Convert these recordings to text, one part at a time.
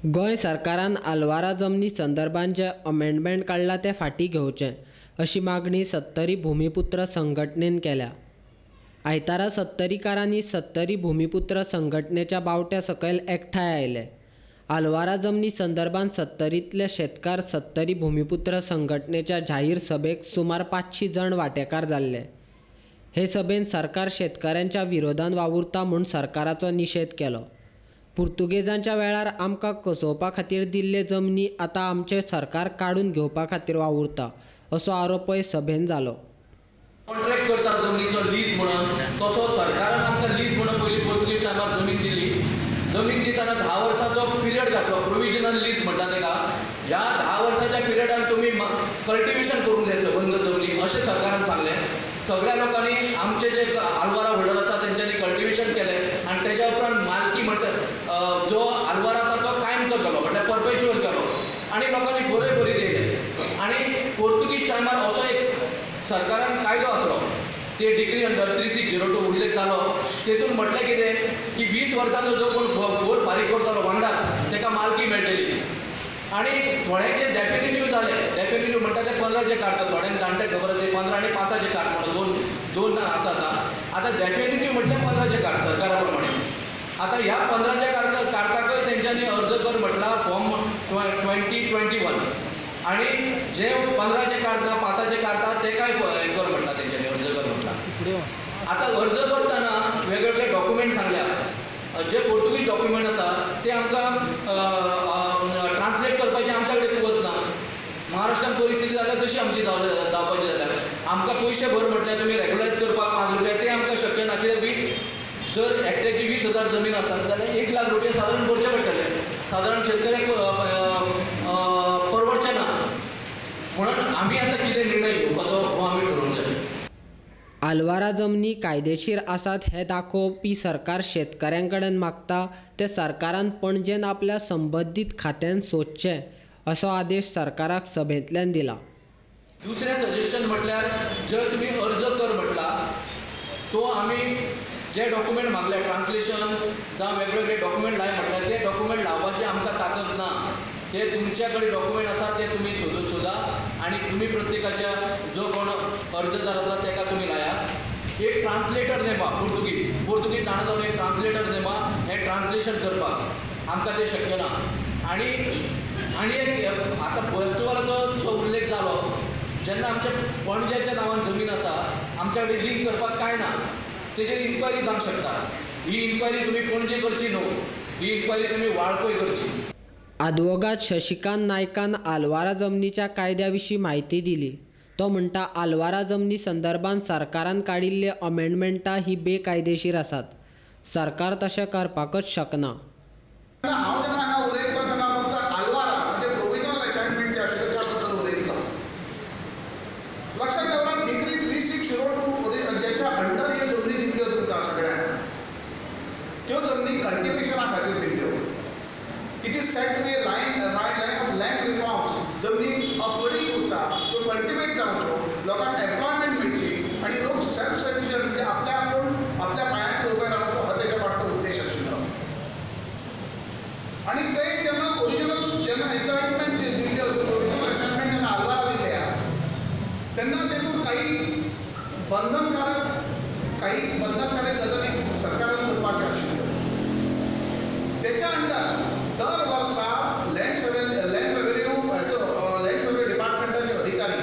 गोंय सरकारान आलवारा जमनी संदर्भात जे अमेंडमेंट काडला ते फाटीं घेवचें अशी मागणी सत्तरी भूमिपुत्र संघटनेन केल्या. आयतारा सत्तरीकारांनी सत्तरी भूमिपुत्र संघटनेच्या बावट्या सकयल एकठांय आयले. आलवारा जमनी संदर्भात सत्तरींतले शेतकार सत्तरी भूमिपुत्र संघटनेच्या जाहीर सभेक सुमार 500 जाण वांटेकार जाल्ले. हे सभेन सरकार शेतकारांच्या विरोधान वावुरता म्हूण सरकाराचो निशेध केलो. पुर्तुगेजांच्या वेळार आमकां कसोवपा खातीर दिल्ले जमनी आतां आमचें सरकार काडून घेवपा खातीर वावुरता असो आरोपय सभेन जालो. कॉन्ट्रॅक्ट करता जमनीचो लीज म्हणून, तसो सरकारान आमकां लीज म्हणून पयलीं पोर्तुगीज टायमार जमीन दिली. जमीन दितना 10 वर्सांचो पिरियड घातलो, प्रोविजनल लीज म्हणटा तेका. ह्या 10 वर्साच्या पिरियडान तुमी कल्टिवेशन करूंक जाय सबंद जमनी अशें सरकारान सांगलें. सगळ्या लोकांनी आमचे जे आलवारा होल्डर आसा तेंच्यांनी कल्टिवेशन केलें आनी तेज्या उपरांत मालकी म्हणटा जो आलवारा आसा तो कायमचो केलो, म्हटल्यार परपेच्युअल केलो आनी लोकांनी फोरय बरी दिले. आनी पोर्तुगीज टायमार असो एक सरकारान कायदो आसलो, ते डिग्री अंडर 3602 उल्लेख जालो. तेतून म्हटलें कितें की 20 वर्सांचो जो कोण फोर फारीक करतलो वांगडाच तेका मालकी मेळटली. आनी थोड्यांचे डेफिनेटीव जाले, डेफिनेटीव म्हणटा ते 15चे काडटा, थोड्यांक जाणटे खबर आसा 15 आनी 5चे कार्ड म्हणून दोन आसा. आतां डेफिनेटीव म्हटल्यार 15चे कार्ड सरकारा प्रमाणे. आतां ह्या 15च्या कार्डाकय तेंच्यांनी अर्ज कर म्हटला फॉर्म 2021 आनी जे 15चे कार्ड ना 5चे कार्ड तेकाय हें कर म्हटला तेंच्यांनी अर्ज कर म्हटला. आतां अर्ज करतना वेगवेगळे डॉक्युमेंट सांगल्या, जे पोर्तुगीज डॉक्युमेंट आसा ते आमकां ट्रान्सलेट करपाची आमच्या कडेन कुवत ना. महाराष्ट्रान परिस्थिती जाल्या तशी आमची जावपाची जाल्या. आमकां पयशे भर म्हटल्यार तुमी रेगुलरायज करपाक 5 रुपया ते आमकां शक्य ना. कित्याक 20 जर एकट्याची 20,000 जमीन आसा जाल्यार 1 लाख रुपया सादारण भरचे पडटले, सादारण शेतकऱ्याक परवडचें ना. म्हणून आमी आतां कितें निर्णय घेवपाचो हो आमी ठरोवंक जाय. आलवारा जमनी कायदेशीर आसात हें दाखोवपी सरकार शेतकारां कडेन मागता तें सरकारान पणजेन आपल्या संबंदीत खात्यान सोदचें असो आदेश सरकाराक सभेंतल्यान दिला. दुसरें सजेशन म्हटल्यार जे तुमी अर्ज कर म्हटला तो आमी जे डॉक्युमेंट मागले ट्रान्सलेशन जावं वेगवेगळे डॉक्युमेंट लाय म्हटल्यार ते डॉक्युमेंट लावपाची आमकां ताकद ना. ते तुमच्या कडेन डॉक्युमेंट आसा ते तुमी सोदा आनी तुमी प्रत्येकाच्या जो कोण अर्जदार आसा तेका तुमी लाया. एक ट्रान्सलेटर नेमा, पुर्तुगीज जाणा जालो एक ट्रान्सलेटर नेमा, हें ट्रान्सलेशन करपाक आमकां तें शक्य ना. आनी आनी एक आतां फेस्टिवलाचो जो उल्लेख जालो, जेन्ना आमच्या पणजेच्या नांवान जमीन आसा आमच्या कडेन लिंक करपाक कांय ना, तेजेर इन्क्वायरी जावंक शकता. ही इन्क्वायरी तुमी पणजे करची न्हू, ही इन्क्वायरी तुमी वाळपय करची. आदवोगाद शशिकांत नायकान आलवारा जमनीच्या कायद्या विशीं म्हायती दिली. तो म्हणटा आलवारा जमनी संदर्भात सरकारान काडिल्ली अमेंडमेंटां ही बेकायदेशीर आसात, सरकार तशें करपाकच शकना. हांव जेन्ना हांगा उलयता तेन्ना फक्त आलवारा म्हणजे प्रोविजनल असायनमेंट जे आशिल्लें त्या बद्दल उलयता. लक्षात दवरा डिग्री 3602 ज्याच्या अंडर ह्यो जमनी दिल्ल्यो तुमकां सगळ्यांक, त्यो जमनी कल्टिवेशना खातीर दिल्ल्यो. It is said to be a line of land reforms. जमनी अपडी उरता त्यो कल्टिवेट जावच्यो, लोकांक एम्प्लॉयमेंट मेळची आनी लोक सेल्फ सफिशियंट म्हणजे आपल्या आपूण आपल्या पांयाचेर उबे रावचो हो तेच्या फाटलो उद्देश आशिल्लो. आनी ते जेन्ना ओरिजिनल जेन्ना एसायनमेंट दिल्ल्यो, प्रोविजनल एसायनमेंट जेन्ना आलवारा दिल्या तेन्ना तेतून काही बंधनकारक गजाली सरकारान करपाच्यो आशिल्ल्यो. तेच्या अंडर दर वर्सा लँड रेव्हेन्यू हाचो लँड सर्वे डिपार्टमेंटाचे अधिकारी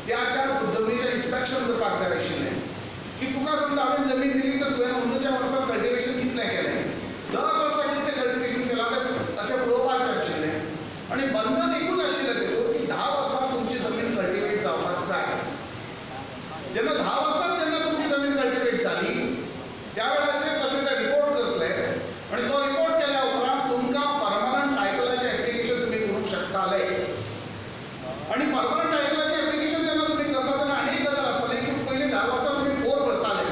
त्या त्या जमनीचें इन्स्पेक्शन करपाक जाय आशिल्लें की तुका समजा हांवें जमीन दिली तर तुवें अंदूच्या वर्सा कल्टिवेशन कितलें केलें, दर वर्सा कितलें कल्टिवेशन केलां तें अशें पळोवपाचें आशिल्लें. आनी बंधन एकूच आशिल्लें तेतून की 10 वर्सां तुमची जमीन कल्टिवेट जावपाक जाय. जेन्ना 10 वर्सां जेन्ना तुमची जमीन कल्टिवेट जाली त्या वेळाचेर तशें ते रिपोर्ट करतले आनी तो रिपोर्ट केल्या उपरांत तुमकां परमनंट टायटलाचें एप्लिकेशन तुमी करूंक शकताले. आनी परमनंट टायटलाचें एप्लिकेशन जेन्ना तुमी करता तेन्ना आनी एक गजाल आसताली की पयलीं 10 वर्सां तुमी फोर भरताले,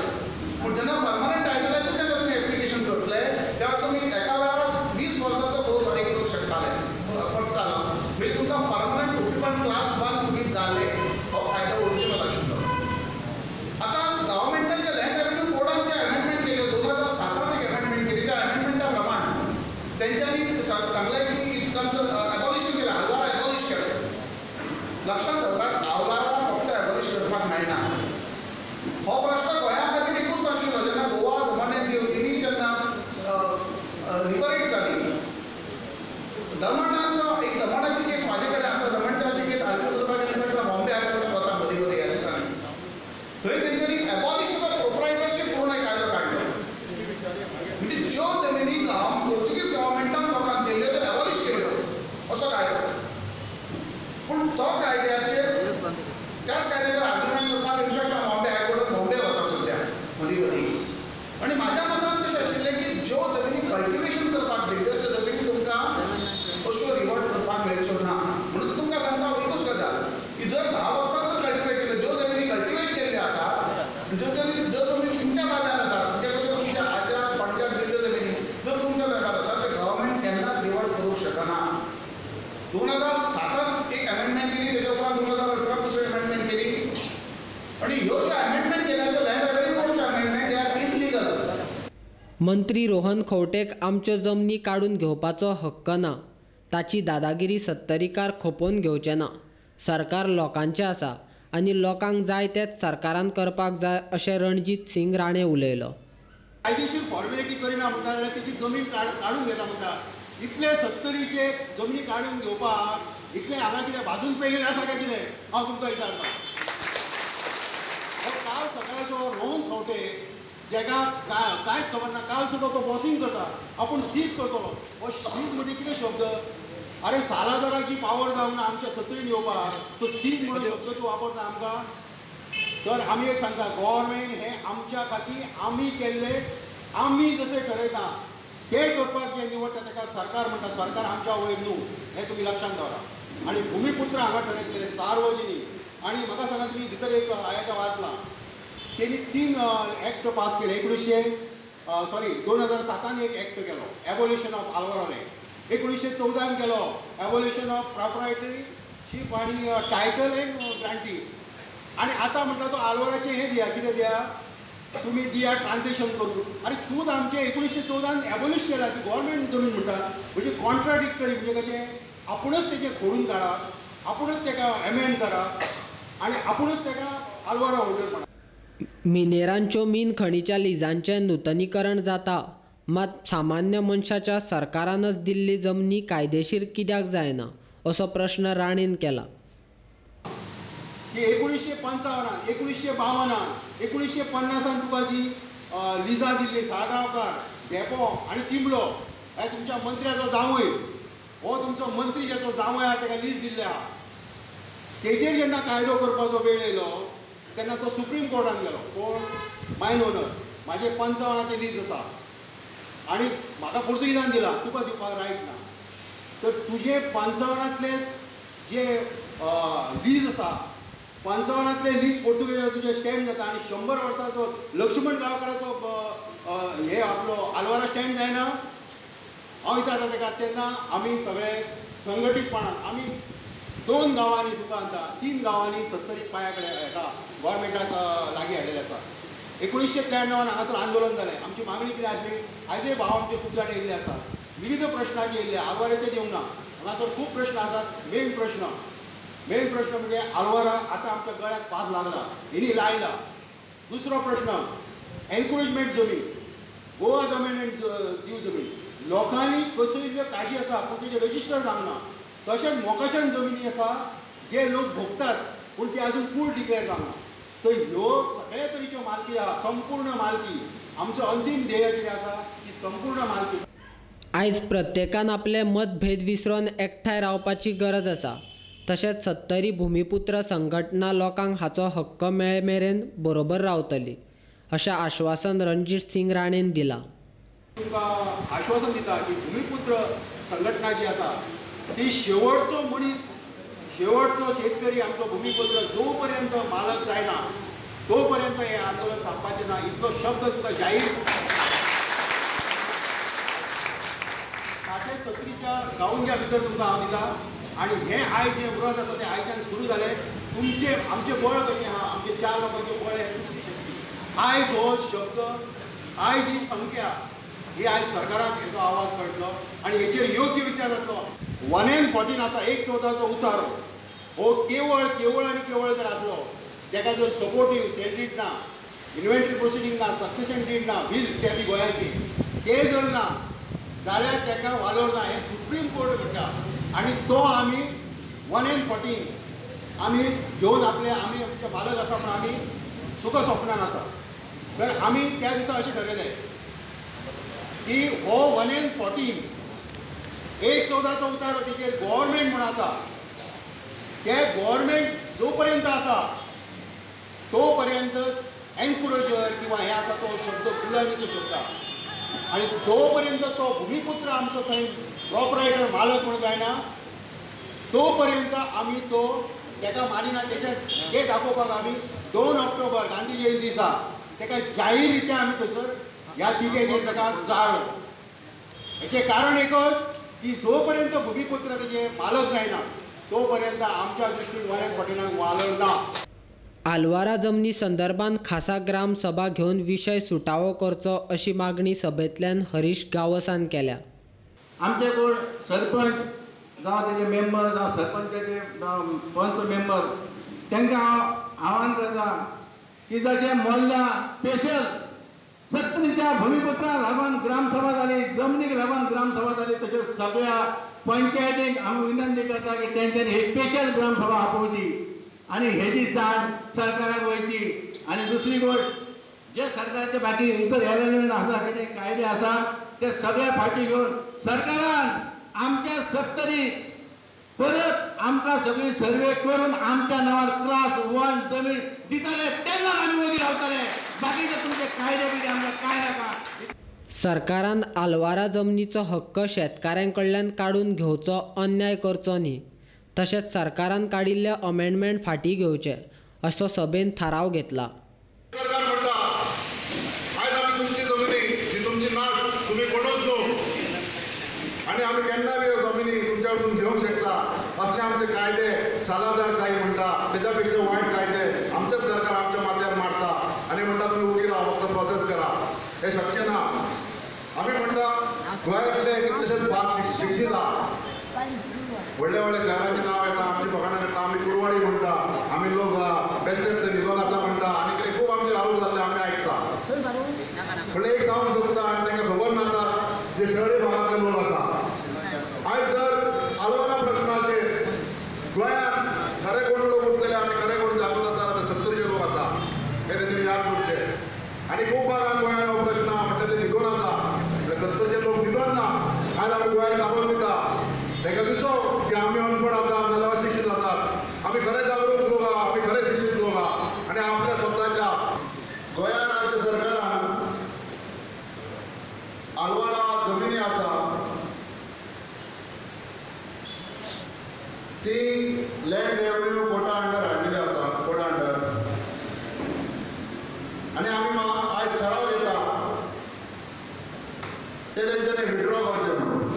पूण जेन्ना परमनंट टायटलाचें जेन्ना तुमी एप्लिकेशन करतले तेन्ना तुमी एका वेळार 20 वर्सांचो फोर फारीक करूंक शकताले, पडटालो. म्हणजे तुमकां परमनंट ऑक्युपंट क्लास 1 तुमी जाले हो कायदो ओरिजिनल आशिल्लो. थंय तेंच्यांनी एबॉलिशन ऑफ प्रोप्रायटरशीप म्हणून एक कायदो काडलो. म्हणजे ज्यो जमिनी पोर्चुगीज गव्हर्मेंटान लोकांक दिल्ल्यो त्यो एबॉलिश केल्यो असो कायदो. पूण तो कायद्याचेर त्याच कायद्याचेर आर्ग्युमेंट करपाक इनफॅक्ट हांव बॉम्बे हायकोर्टात भोंवडे वता सद्या मदीं मदीं. आनी म्हाज्या मतान कशें आशिल्लें की ज्यो जमिनी कल्टिवेशन करपाक दिल्ल्यो त्यो जमिनी तुमकां अश्यो रिवर्ट करपाक मेळच्यो ना. म्हणून तुमकां सांगता हांव एकूच गजाल की जर 10 वर्सां जर कल्टिवेट केल्यो, ज्यो जमिनी कल्टिवेट केल्ल्यो आसात, ज्यो जमिनी तुमच्या ताब्यान आसात, म्हणजे कशें तुमच्या आज्या पणज्याक दिल्ल्यो जमिनी जर तुमच्या ताब्यान आसात ते गव्हर्मेंट केन्नाच रिवर्ट करूंक शकना. 2007 एक अमेंडमेंट केली, तेच्या उपरांत 2018 दुसरी अमेंडमेंट केली. आनी ह्यो ज्यो अमेंडमेंट केल्या त्यो लँड रेव्हेन्यू कोडच्यो अमेंडमेंट, they are illegal. मंत्री रोहन खंवटेक आमच्यो जमनी काडून घेवपाचो हक्क ना. ताची दादागिरी सत्तरीकार खपोवन घेवचे ना. सरकार लोकांचें आसा आनी लोकांक जाय तेंच सरकारान करपाक जाय अशें रणजीत सिंग राणे उलयलो. कायदेशीर फॉर्मेलिटी करिना म्हणटा जाल्यार तेची जमीन काडून घेता म्हणटा. इतले सत्तरीचे जमनी काडून घेवपाक इतलें हांगा कितें भाजून पेलेलें आसा काय कितें हांव तुमकां विचारता. काल सकाळचो रोहन खंवटे जेका कांयच खबर ना, काल सुद्दां तो बॉसिंग करता, आपूण सीज करतलो. हो सीज म्हणजे कितें शब्द? अरे सालादाराची पावर जावंक ना आमच्या सत्तरीन येवपाक, तो सीज म्हणून शब्द तूं वापरता आमकां. तर आमी एक सांगता, गव्हर्मेंट हें आमच्या खातीर आमी केल्लें, आमी जशें ठरयता तें करपाक जें निवडटा ताका सरकार म्हणटा. सरकार आमच्या वयर न्हू हें तुमी लक्षांत दवरा. आनी भुमिपुत्र हांगा ठरयतले सार्वजनीक. आनी म्हाका सांगा तुमी भितर एक हांवें वाचलां, तेणी 3 एक्ट पास केले. 2007 एक एक्ट केलो एबोलिशन ऑफ आल्वारा लँड, 1914 केलो एबोलिशन ऑफ प्रॉपरायटरीशीप आनी टायटल एंड ग्रांटी. आनी आतां म्हणटा तो आल्वाराचें हें दिया, कितें दिया तुमी दिया ट्रान्झेक्शन करून. आनी तूंच आमचें 1914 एबोलिश केला ती गव्हर्मेंट जमीन म्हणटा. म्हणजे कॉन्ट्राडिक्टरी, म्हणजे कशें आपुणूच तेजें खोडून काडप, आपुणूच तेका एमेंड करप आनी आपुणूच तेका आल्वारा होल्डर म्हणा. मिनेरांच्यो मीन खणीच्या लिजांचें नुतनीकरण जाता, मात सामान्य मनशाच्या सरकारानच दिल्ली जमनी कायदेशीर कित्याक जायना असो प्रश्न राणेन केला. की 1955, 1952, 1950 तुका जी लिजां दिल्ली साळगांवकार, धेंपो आनी तिंबलो हे तुमच्या मंत्र्याचो जांवय, हो तुमचो मंत्री ज्याचो जांवय आहा तेका लीज दिल्ले आहा. तेजेर जेन्ना कायदो करपाचो वेळ येयलो तेन्ना तो सुप्रीम कोर्टान गेलो. कोण? मायन ओनर. म्हाजे 55 लीज आसा आनी म्हाका पोर्तुगीजान दिला, तुका दिवपाक रायट ना. तर तुजें 55 जे लीज आसा, 55 लीज पोर्तुगीजान तुजें स्टँड जाता आनी 100 वर्सांचो लक्ष्मण गांवकाराचो हे आपलो आल्वारा स्टँड जायना. हांव विचारता तेका. तेन्ना आमी सगळे संघटीतपणान आमी 2 गांवांनी तुका सांगता 3 गांवांनी सत्तरी पांया कडेन हेका गव्हर्मेंटाक लागीं हाडलेलें आसा. 1993 हांगासर आंदोलन जालें. आमची मागणी कितें आसली, आयजय भाव आमचे खूब जाण येयल्ले आसा, विविध प्रश्नाचे येयल्ले, आल्वाराचेच येवंक ना. हांगासर खूब प्रश्न आसात. मेन प्रश्न म्हणजे आल्वारा आतां आमच्या गळ्याक फार लागला, हेणी लायला. दुसरो प्रश्न एनक्रोचमेंट जमीन, गोवा जमीन आनी दीव जमीन लोकांनी कसयल्ल्यो काजी आसा पूण तेजें रजिस्टर जावंक ना. तशेंच मोकाशान जमिनी आसा जे लोक भोगतात पूण ते आजून कूळ डिक्लेअर जावंक ना. तर ह्यो सगळ्या तरेच्यो मालकी आहा, संपूर्ण मालकी. आमचो अंतीम ध्येय कितें आसा की संपूर्ण मालकी. आयज प्रत्येकान आपले मतभेद विसरून एकठांय रावपाची गरज आसा. तशेंच सत्तरी भुमिपुत्र संघटना लोकांक हाचो हक्क मेळे मेरेन बरोबर रावतली अशें आश्वासन रणजीत सिंग राणेन दिलां. तुमकां आश्वासन दिता की भुमिपुत्र संघटना जी आसा ती शेवटचो मनीस, शेवटचो शेतकरी आमचो भुमिपुत्र जो पर्यंत मालक जायना तो पर्यंत हें आंदोलन थांबपाचें ना, इतलो शब्द तुका जाहीर. साठे सत्तरीच्या गावंग्या भितर तुमकां हांव दिता. आनी हें आयज जें व्रत आसा तें आयच्यान सुरू जालें. तुमचें आमचें बळ कशें आहा, आमचें 4 लोकांचें बळ हें तुमची शक्ती. आयज हो शब्द, आयज ही संख्या ही आयज सरकाराक हेजो आवाज कळटलो आनी हेचेर योग्य विचार जातलो. 1 and 14 आसा, 1/14 उतारो हो केवळ केवळ आनी केवळ जर आसलो तेका जर सपोर्टीव सेल did ना, इन्व्हेंटरी प्रोसिडींग ना, सक्सेशन did ना, व्हील ते बी गोंयाची ते जर ना जाल्यार तेका वालोर ना, हें सुप्रीम कोर्ट म्हणटा. आनी तो आमी 1 and 14 आमी घेवन आपले आमी आमचे मालक आसा म्हण आमी सुख स्वप्नान आसा. तर आमी त्या दिसा अशें ठरयलें की हो 1 and 14 1/14 उतारो तेजेर गव्हर्मेंट म्हूण आसा, ते गव्हर्मेंट जो पर्यंत आसा तो पर्यंत एन्क्रोजर किंवा हें आसा तो शब्द गुलामीचो शब्द आनी तो पर्यंत तो भुमिपुत्र आमचो थंय प्रॉपरायटर मालक म्हूण जायना तो पर्यंत आमी तो ताका मानिना. तेच्या ते दाखोवपाक आमी 2 ऑक्टोबर गांधी जयंती दिसा ताका जाहीर रित्या आमी थंयसर ह्या तिट्याचेर ताका जाळ्ळो. हेचें कारण एकच की जो पर्यंत भुमिपुत्र तेजे मालक जायना तो पर्यंत आमच्या दृश्टीन 1 and 14 वालोर ना. आलवारा जमनी संदर्भात खासा ग्राम सभा घेवन विशय सुटावो करचो अशी मागणी सभेंतल्यान हरीश गांवसान केल्या. आमचे कोण सरपंच जावं तेजे मेंबर जावं सरपंचाचे पंच मेंबर तांकां हांव आव्हान करता की जशें मोल्ला स्पेशल सत्तरीच्या भुमिपुत्रांक लागून ग्रामसभा जाली, जमनीक लागून ग्रामसभा जाली, तशें सगळ्या पंचायतीक आमी विनंती करता की तेंच्यांनी ही स्पेशल ग्रामसभा आपोवची आनी हेजी जाण सरकाराक वयची. आनी दुसरी गोश्ट जे सरकाराचे बाकी इतर एलिमेंट आसा कितें कायदे आसा ते सगळे फाटी घेवन सरकारान आमच्या सत्तरी परत आमकां सगळी सर्वे करून आमच्या नांवार क्लास 1 जमीन दितले तेन्ना आमी वगी रावतले. बाकीचे तुमचे कायदे बियदे आमकां कांय नाका. सरकारान आलवारा जमनीचो हक्क शेतकाऱ्यां कडल्यान काडून घेवचो अन्याय करचो न्ही, तशेंच सरकारान काडिल्ले अमेंडमेंट फाटीं घेवचे असो सभेन थाराव घेतला. सरकार म्हणटा आयज आमी तुमची जमनी ही तुमची नाच, तुमी कोणूच न्हू आनी आमी केन्ना बी ह्यो जमिनी तुमच्या कडसून घेवंक शकता असले आमचे कायदे सालादारशाही म्हणटा तेच्या पेक्षा वायट कायदे आमचेच सरकार आमच्या माथ्यार मारता आनी म्हणटा तुमी उगी रावा फक्त प्रोसेस करा. हें शक्य ना. आमी म्हणटा गोंयांतले कितलेशेच भाग शिक्षीत आहा, व्हडले व्हडले शहराचें नांव येता, आमची फकाणां करता, आमी कुरवाडी म्हणटा, आमी लोक बेश्टेच न्हिदोन आसा म्हणटा आनी कितें खूब आमचेर आरोप जाल्ले आमी आयकता. म्हणल्यार एक सांगूंक सोदता आनी तांकां खबर नासता जे शहरी भागांतले लोक आसा. आयज जर आलवारा प्रश्नाचेर गोंयांत खरे कोण लोक उठलेले आनी खरे कोण जागृत आसा ते सत्तरीचे लोक आसा हे तेंच्यांनी याद करचे. आनी खूब भागांत गोंयांत हो प्रश्न म्हटल्यार ते न्हिदोन आसा, म्हणल्यार सत्तरीचे लोक न्हिदोन ना. आयज आमी गोंयांत दाखोवन दिता ताका दिसो की आमी अनपड आसात नाजाल्यार अशिक्षीत आसात, आमी खरे जागरूक लोक आहा, आमी खरे शिक्षीत लोक आहा. आनी आपल्या स्वताच्या गोंया राज्य सरकारान आलवारा जमिनी आसा ती लँड रेव्हेन्यू कोटा अंडर हाडलेली आसा, कोटा अंडर. आनी आमी आयज ठराव घेता ते तेंच्यांनी विड्रॉ करचे म्हणून.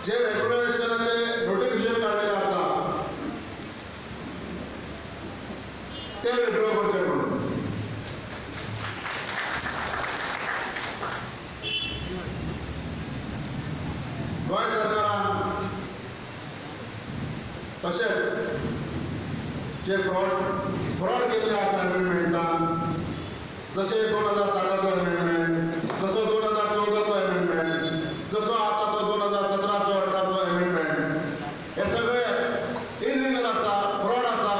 जे रेग्युलेशनाचे नोटिफिकेशन काडलेले आसा ते विड्रॉ करचे म्हणून. गोंय सरकारान तशेंच जे फ्रॉड केल्ले आसा अमेंडमेंट्सान, जशें 2007चो अमेंडमेंट, जसो 2014चो अमेंडमेंट, जसो आतांचो 2017चो 18चो अमेंडमेंट, हे सगळे इलिगल आसा, फ्रॉड आसा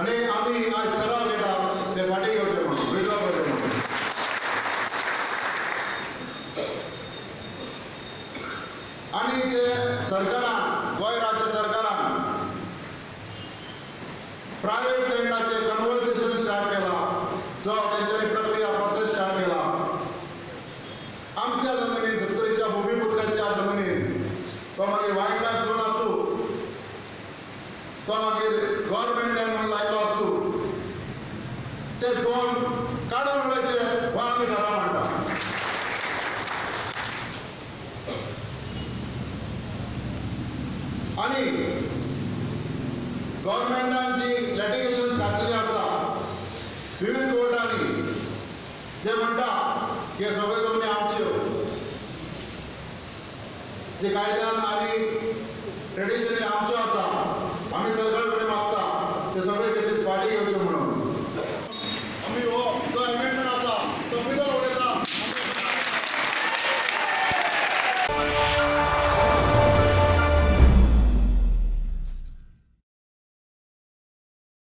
आनी आमी आयज ठराव घेता ते फाटीं घेवचे म्हणून, विड्रॉ करचे म्हणून. आनी जे सरकारान गोंय राज्य सरकारान प्रायव्हेट लँडाचे कन्वर्सेशन स्टार्ट केला, जो तेंच्यांनी प्रक्रिया प्रोसेस स्टार्ट केला आमच्या जमनीत, सत्तरीच्या भुमिपुत्राच्या जमनीत, तो मागीर वायल्ड लायफ झोन आसूं, तो मागीर गव्हर्मेंट लँड म्हणून लायलो आसूं, ते झोन काडून उडोवचे हो आमी ठराव मांडटा. आनी गव्हर्मेंटान जी लिटिगेशन घातलेली आसा विविध कोर्टांनी, जे म्हणटा की सगळ्यो जमनी आमच्यो, जे कायद्यान आनी ट्रेडिशनली आमच्यो आसा,